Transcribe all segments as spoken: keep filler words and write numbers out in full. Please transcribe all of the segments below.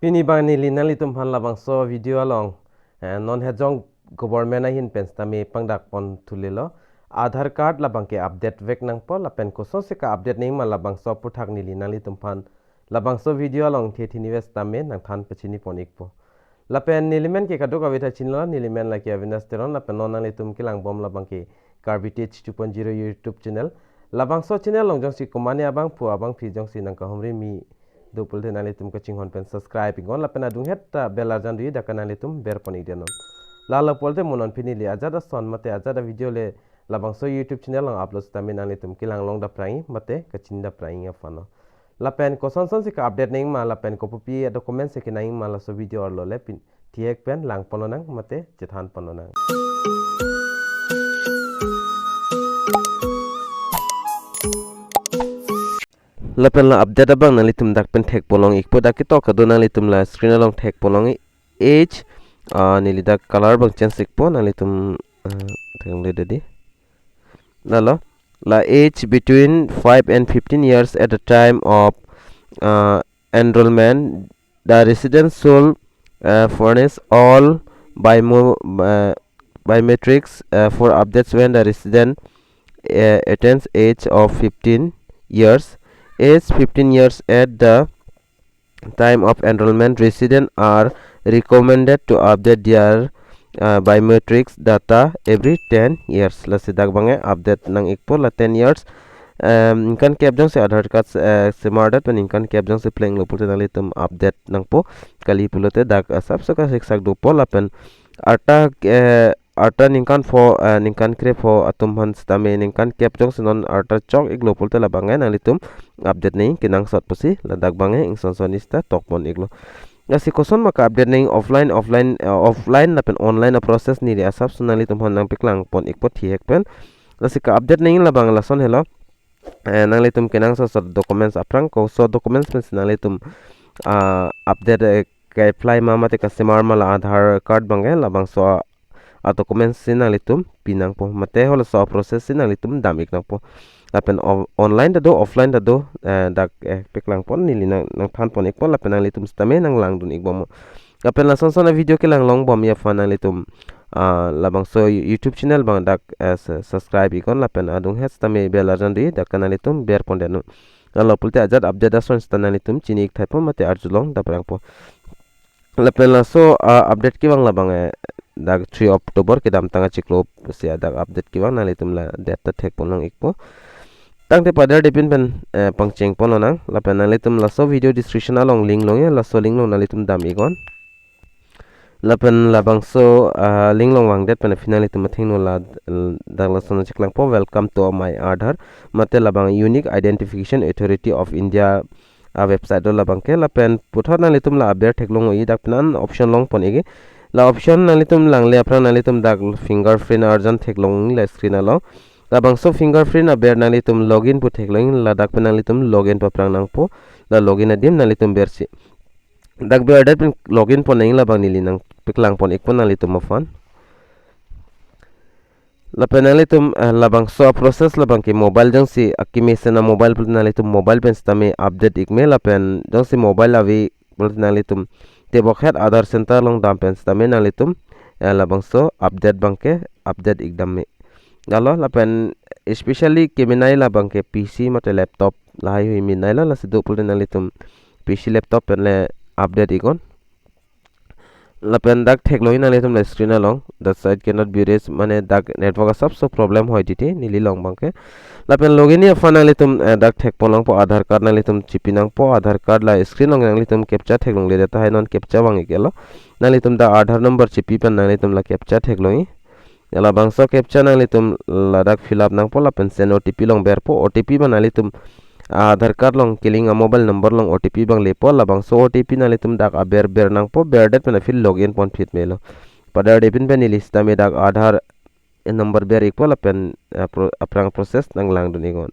Pini abang neli nanglitum aphan labangso video along, eh, non hejong government ahin pen sitame pangdak pon thulelo. Aadhaar card labang ke update vek nangpo lapen kosonsi ka-update nangji ma labangso aphuthak neli nanglitum aphan labangso video along the thini ves sitame nangthan pachini pon ikpo. Lapen neli men ke kadokave ta chinilo, neli men lake Avinash Teron lapen non nanglitum kelang bom labang ke Karbi Tech two point zero YouTube channel. Labangso channel along jongsi komane abangphu abangphi jongsi nangkahumri mi do pulote nanglitum kachinghon pen subscribe iknon lapen adunghet ta bell arjan do-i dak ke nanglitum ber pon ikdetnon. Lalo pulote mo non pini neli ajat ason mate ajat avideo le labangso YouTube channel along upload sitame nanglitum kelang long dapprang-i mate kachini dapprang-i aphanlo. Lapen kosonsonsi ka-update nangji ma lapen kopi-pi a-document si kenangji ma laso video arlo le pin thihek pen lang ponlonang mate chethan ponlonang. Lapen la update abang nanglitum dak pen thek ponlong ikpo, dak ketok kedo nanglitum la screen along thek ponlong-i. Age, ah, neli dak color abang change ikpo, nanglitum, ah, theklongledetdi. Lalo, la age between five and fifteen years at the time of, uh, enrollment. The resident should, uh, furnish all bimo-, uh, biometrics, uh, for updates when the resident, uh, attains age of fifteen years. Age fifteen years at the time of enrollment, residents are recommended to update their, uh, biometrics data every ten years. Lasi dak abang ke update nang ikpo la ten years. Em, ningkan kep jongsi Aadhaar card, eh, semardet pen ningkan kep jongsi plenglo pulote nanglitum update nangpo. Kali pulote dak asapso kasiksak dopo lapen arta, eh, arta ningkan pho, eh, ningkan krepho atum aphan sitame ningkan kep jongsi non arta chok iklo pulote labang ke nanglitum update nangji kenangsot pusi ladak abang ke ingsonson sita tok pon iklo. Lasi koson ma ka-update nangji offline, offline, eh, offline lapen online a-process neli asapso nanglitum aphan nangpeklang pon ikpo thihek pen. Lasi ka-update nangji labang lason helo. Eh, nanglitum kenangsot documents aphrang, koso documents pensi nanglitum, ah, update, eh, ka-apply ma mate kasemar ma la Aadhaar card abang ke labangso a-documents si nanglitum pi nangpo mate halaso a-process si nanglitum dam ik nangpo. Lapen o-, online ta do, offline ta do, eh, dak, eh, peklang pon neli nang, nangthan pon ikpo lapen nanglitum sitame nanglang dun ik bomnon. Lapen lasonson a-video kelang long bomji aphan nanglitum, ah, labangso YouTube channel abang dak, eh, su-, subscribe iknon lapen adunghet sitame bell arjan do-i dak ke nanglitum ber pondetnon. Lalo pulote ajat update ason sita nanglitum chini ik thaipo mate arjulong dapprangpo. Lapen laso, ah, update kevang labang, eh, dak three October kedamtang achiklo pusi dak update kevang, nanglitum la date ta thek ponlong ikpo. Tangte paderdepin pen, eh, pangcheng ponlonang lapen nanglitum laso video description along link longji, laso link along nanglitum dam iknon. Lapen labangso, ah, link along vangdet pen aphi nanglitum athengno la, l-, dak lason cheklangpo, "Welcome to my Aadhaar," mate labang Unique Identification Authority of India a-website do labang ke. Lapen puthot nanglitum la aber theklong-i, dak pen an option long pon ikji. La option nanglitum langle aphrang nanglitum dak fingerprint arjan theklong la screen along. Labangso fingerprint aber nanglitum login pu theklong, ladak pen nanglitum login paphrang nangpo. La login adim nanglitum bersi. Dak berdet pen login pon nangji labang neli nangpeklang pon ikpo nanglitum aphan. Lapen nanglitum, eh, labangso a-process labang ke mobile jongsi akimi sena mobile pulote nanglitum mobile pen sitame update ik me lapen jongsi mobile ave pulote nanglitum tebokhet Aadhaar center along dam pen sitame nanglitum, eh, labangso update abang ke update ik dam me. Lalo lapen especially kemenei labang ke P C mate laptop lahai hui meneilo, lasi do pulote nanglitum P C laptop pen le update iknon. Lapen dak theklongji nanglitum la screen along, "The site cannot be reached," mane dak network asapso problem hoi titi neli along abang ke. Lapen login ji aphan nanglitum, eh, dak thek ponlongpo, Aadhaar card nanglitum chipi nangpo, Aadhaar card la screen along nanglitum captcha theklongledet tahai, non captcha vang iklo. Nanglitum dak Aadhaar number chipi pen nanglitum la captcha theklongji. Labangso captcha nanglitum ladak fill up nangpo lapen send O T P along berpo, O T P abang nanglitum Aadhaar card along kelink a-mobile number along O T P abang lepo, labangso O T P nanglitum dak aber ber nangpo, berdet pen aphi login pon phit melo. Paderdepin pen neli sitame dak Aadhaar number ber ikpo lapen, eh, pro-, aphrang process nanglang dun iknon.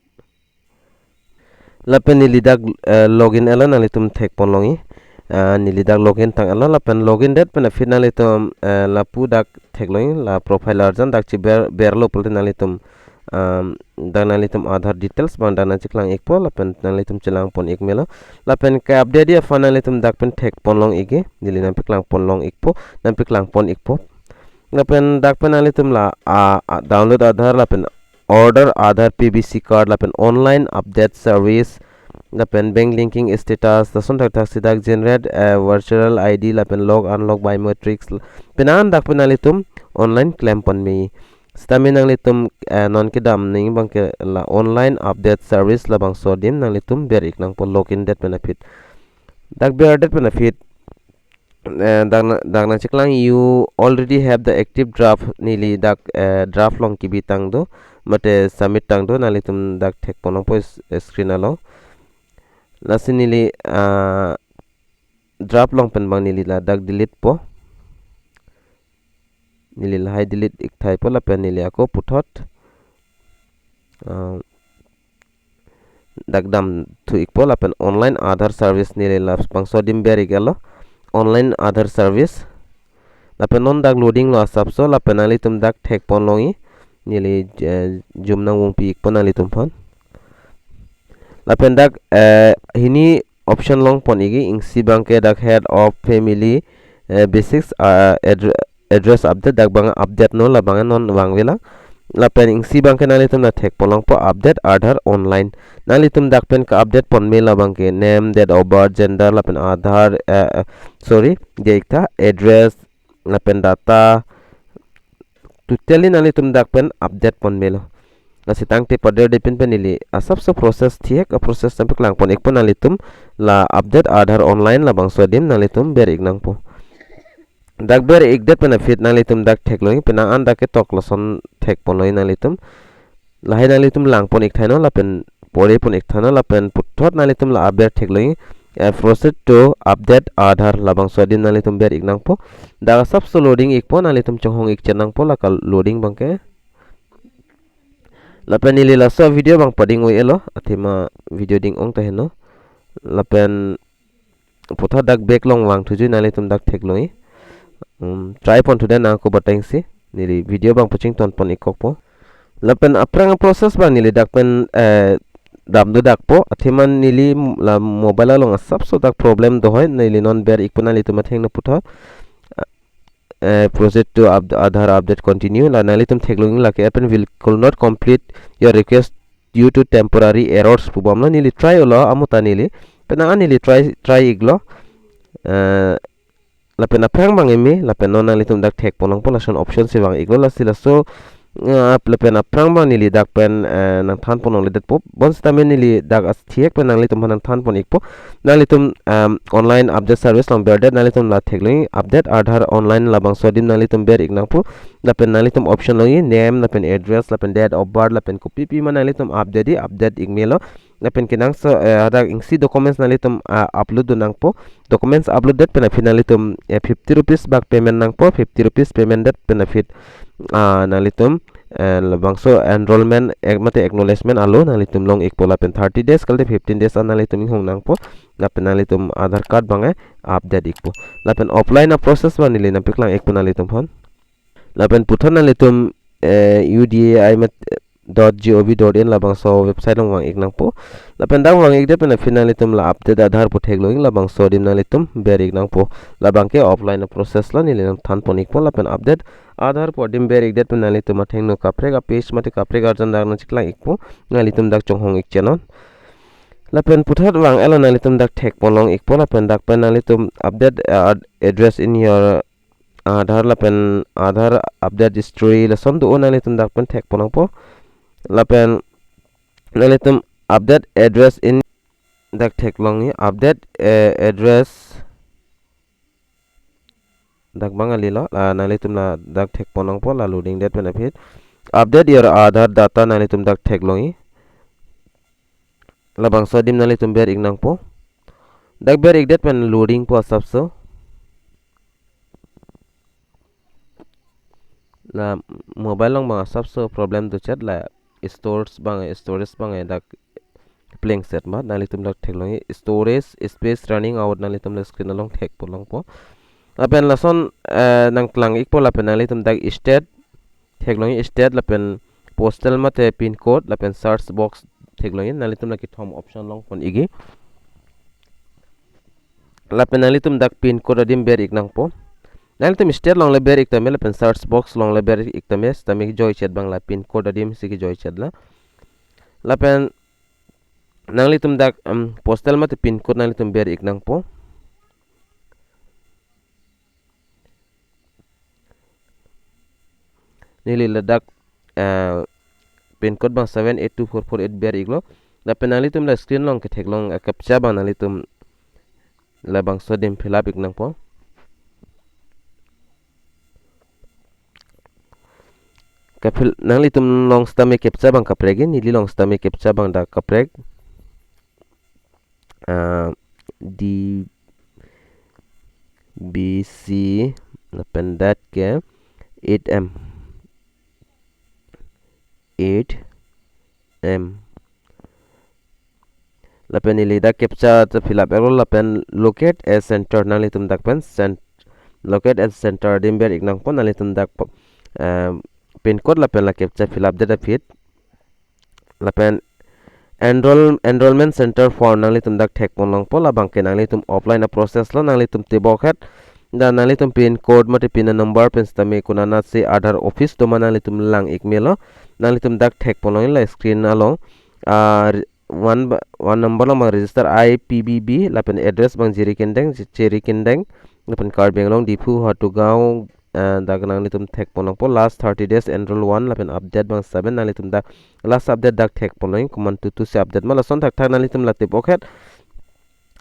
Lapen neli dak, eh, login etlo, nanglitum thek ponlongji. Eh, neli dak login tang etlo lapen login det pen aphi nanglitum, eh, lapu dak theklongji, la profile arjan dak chiber, berlo pulote nanglitum um, dak nanglitum Aadhaar details abang dak nangcheklang ikpo lapen nanglitum chelang pon ik melo. Lapen ke-update-ji aphan nanglitum dak pen thek pon long ikji, neli nangpeklang pon long ikpo, nangpeklang pon ikpo. Lapen dak pen nanglitum la, ah, ah, download Aadhaar lapen order Aadhaar P V C card lapen online update service lapen bank linking status lason thakthak si dak generate, eh, virtual I D lapen lock unlock biometrics l-, penang dak pen nanglitum online klem pon me. Sitame nanglitum, eh, non kedam ning abangke la online update service labangso adim nanglitum ber ik nangpo login det pen aphi. Dak ber det pen aphi, eh, dak na, dak nangcheklang, "You already have the active draft," neli dak, eh, draft along kebi tang do, mate submit tang do, nanglitum dak thek pon longpo s-, eh, screen along. Lasi neli, ah, draft along pen abang neli ladak delete po. Neli lahai delete ik thai po lapen neli ako puthot, ah, dak damthu ikpo lapen online Aadhaar service neli labangso adim ber ik lo, online Aadhaar service. Lapen non dak loading lo asapso lapen nanglitum dak thek pon longji, neli, eh, zoom nangvungpi ikpo nanglitum aphan. Lapen dak, eh, hini option long pon ikji, isi abangke dak head of family, eh, basics, ah, addre-, address update, dak abang update non, labang non vangve lang. Lapen isi abangke nanglitum nangthek pon longpo update Aadhaar online. Nanglitum dak pen ke-update pon me labangke name, date of birth, gender, lapen Aadhaar, eh, eh, sorry, date ta, address, lapen data, totally nanglitum dak pen update pon melo. Lasi tangte pader de pin pen neli asapso process thihek a-process nangpeklang pon ikpo, nanglitum la update Aadhaar online labangso adim nanglitum ber ik nangpo. Dak ber ik det pen aphi nanglitum dak thek longji, penang an dak ketok lason thek pon longji nanglitum. Lahai nanglitum lang pon ik thai non lapen pore pon ik thai non lapen puthot nanglitum la aber thek longji, eh, proceed to update Aadhaar labangso adim nanglitum ber ik nangpo. Dak asapso loading ikpo, nanglitum chonghong ik chenangpo lake loading abangke. Lapen neli laso video abang pading oi-e lo, athema video ding ong ta heno. Lapen puthot dak back along vangthuji, nanglitum dak thek longji. Um, try pon thu det nang ako batang si. Neli video abang pachington pon ik kokpo. Lapen aphrang process abang neli dak pen, eh, dam do dak po. Athema neli m-, la mobile along asapso dak problem do hoi. Neli non ber ikpo nanglitum athengno puthot. Eh, proceed to up-, Aadhaar update continue. La nanglitum thek longji lake pen will, could not complete your request due to temporary errors pu bom lo. Neli try lo, amuta neli. Penang an neli try, try ik lo. Eh, lapen aphrang abang imi, lapen non nanglitum dak thek pon longpo, lason option si vang ik lo, lasi laso, eh, lapen aphrang abang neli dak pen, eh, nangthan pon longle det po. Bonsitame neli dak as thihek pen nanglitum aphan nangthan pon ikpo. Nanglitum, em, online update service along ber det, nanglitum la thek longji update Aadhaar online labangso adim nanglitum ber ik nangpo. Lapen nanglitum option longji name, lapen address, lapen date of birth, lapen kopi pima nanglitum update-ji, update ik melo. Lapen kenangsot, eh, hadak isi documents nanglitum, ah, upload do nangpo. Documents upload det pen aphi nanglitum, eh, fifty rupees bak payment nangpo, fifty rupees payment det pen aphi, ah, nanglitum, eh, labangso enrollment, eh, mate acknowledgement alo nanglitum long ikpo lapen thirty days kalite fifteen days an nanglitum inghong nangpo. Lapen nanglitum Aadhaar card abang, eh, update ikpo. Lapen offline a-process abang neli nangpeklang ikpo nanglitum aphan. Lapen puthot nanglitum, eh, U D A I mat dot G O V dot in labangso website along vang ik nangpo. Lapen dak vang ik det pen aphi nanglitum la update Aadhaar pu thek longji, labangso adim nanglitum ber ik nangpo. Labangke offline a-process lo, neli nangthan pon ikpo. Lapen update Aadhaar pu adim ber ik det pen nanglitum athengno kaprek a-page mate kaprek arjan dak nangcheklang ikpo. Nanglitum dak chonghong ik chenon. Lapen puthot vang-e lo, nanglitum dak thek pon long ikpo. Lapen dak pen nanglitum update, uh, ad-, address in your Aadhaar lapen Aadhaar update history lason do, nanglitum dak pen thek pon longpo. Lapen nanglitum update address in, dak thek longji update, eh, address. Dak abang kali lo, la nanglitum la dak thek pon longpo, la loading det pen aphi. Update your Aadhaar data nanglitum dak thek longji. Labangso adim nanglitum ber ik nangpo. Dak ber ik det pen loading po asapso. La mobile along abang asapso problem do chet, la stores abang, storage abang dak plengset ma, nanglitum dak thek longji storage space running out, nanglitum la screen along thek pon longpo. Lapen lason, eh, nangklang ikpo lapen nanglitum dak state thek longji, state lapen postal mate pin code lapen search box theklongji, nanglitum la kethom option along pon ikji. Lapen nanglitum dak pin code adim ber ik nangpo. Nanglitum state along le ber ik tame lapen search box along le ber ik tame, sitame joichet abang la pin code adim si kejoichet la. Lapen nanglitum dak, em, postal mate pin code nanglitum ber ik nangpo. Neli ladak, eh, pin code abang seven eight two four four eight ber iklo. Lapen nanglitum la screen along ketheklong, eh, captcha abang nanglitum labangso adim fill up ik nangpo. Kafill, nanglitum along sitame captcha abang kaprek, neli along sitame captcha abang dak kaprek. Ah, D B C lapen dak ke eight M. Eight M. Lapen neli dak captcha ta fill up iklo lapen locate a center, nanglitum dak pen cent-, locate a center adim ber ik nangpo, nanglitum dak po-, eh, pin code lapen la captcha fill up det aphi. Lapen enroll, enrollment center found nanglitum dak thekpon longpo, labang ke nanglitum offline a process lo, nanglitum tebok het. Dak nanglitum pin code mate pin number pen sitame konatsi Aadhaar office doma nanglitum lang ik melo. Nanglitum dak thekpon long la screen along. Ah, re-, one ba-, one number along abang register I P B B, lapen address abang Jirikindeng, Ji-, Jirikindeng, lapen Karbi Anglong, Diphu, Howraghat, eh, dak nanglitum thekpon longpo, last thirty days enroll one, lapen update abang seven, nanglitum dak last update dak thekpon long, komantutu si update ma, lason thakthak nanglitum la tebok het,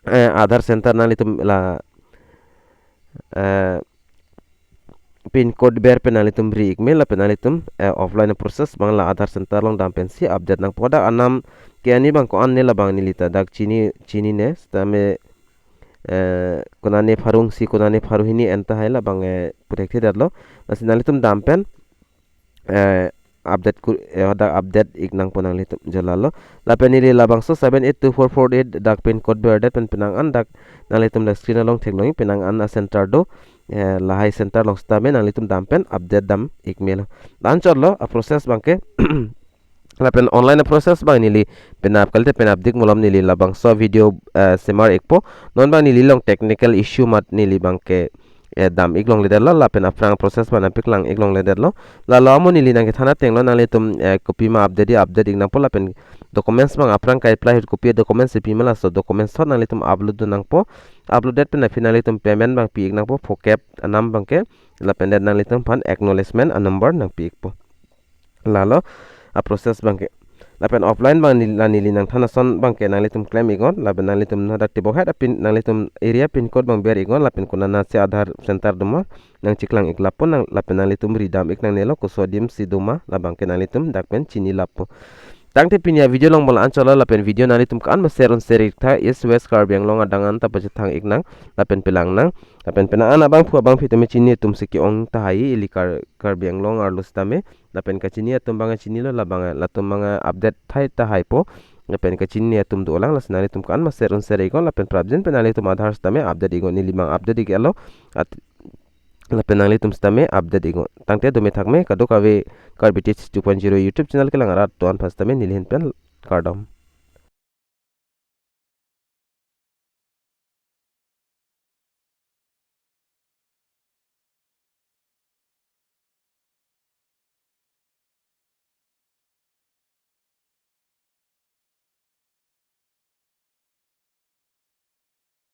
eh, Aadhaar center nanglitum la, eh, pin code ber pen nanglitum ri ik me, lapen nanglitum, eh, offline process abang la Aadhaar center along dam pensi update nangpo. Dak anam ke ani abang ko-an ne labang neli ta dak chini, chinine, sitame, eh, konane pharungsi, konane pharuhini enta hai labang, eh, puthekthe detlo. Lasi nanglitum dam pen, eh, update ku, eh, dak update ik nangpo nanglitum, jo lalo. Lapen neli labangso seven eight two four four eight dak pin code berdet pen penang an dak nanglitum dak screen along theklong, penang an a center do, eh, lahai center along sitame nanglitum dam pen update dam ik melo. Anchot lo a process abang ke. Lapen online a process abang neli penap kalite penapdik malom, neli labangso video, eh, semar ikpo. Non abang neli along technical issue amat neli abang ke, eh, dam ik longledetlo, lapen aphrang process abang nangpaklang ik longledetlo. Lalo amo neli nangkethan atenglo, nanglitum, eh, kopima update di update ik nangpo, lapen documents abang aphrang ka-apply ahut kopi documents pima, laso documents thot nanglitum upload dun nangpo. Upload det pen aphi nanglitum payment abang pi ik nangpo, phokep anam abang ke, lapen det nanglitum aphan acknowledgement a number nangpi ikpo. Lalo a process abang ke. Lapen offline abang neli, la neli nangthan ason abang ke nanglitum klem iknon, lapen nanglitum hadak tebok het apin, nanglitum area pin code abang ber iknon, lapen konatsi Aadhaar center doma nangcheklang ik lapo nang, lapen nanglitum ridam ik nangnelo, koso adim si doma, labang ke nanglitum dak pen chini lapo. Tangte pini a video along abang la anchot lo, lapen video nanglitum ko-an ma share un share ik tha, East West Karbi Anglong adang an ta pachethang ik nang, lapen pelang nang, lapen penang an abangphu abangphi tame chini atum si ke-ong tahai ili Kar-, Karbi Anglong arlo sitame, lapen kachini atum abang chinilo, labang latum abang update thai tahaipo, lapen kachini atum dolang, lasi nanglitum ko-an ma share un share iknon, lapen prapjin pen nanglitum Aadhaar sitame update iknon, neli abang update ik-etlo, at-, lapen nanglitum sitame update iknon. Tangte dome thakme, kadokave Karbi Tech two point zero YouTube channel kelang arat do-an aphan sitame neli ahin pen kardom.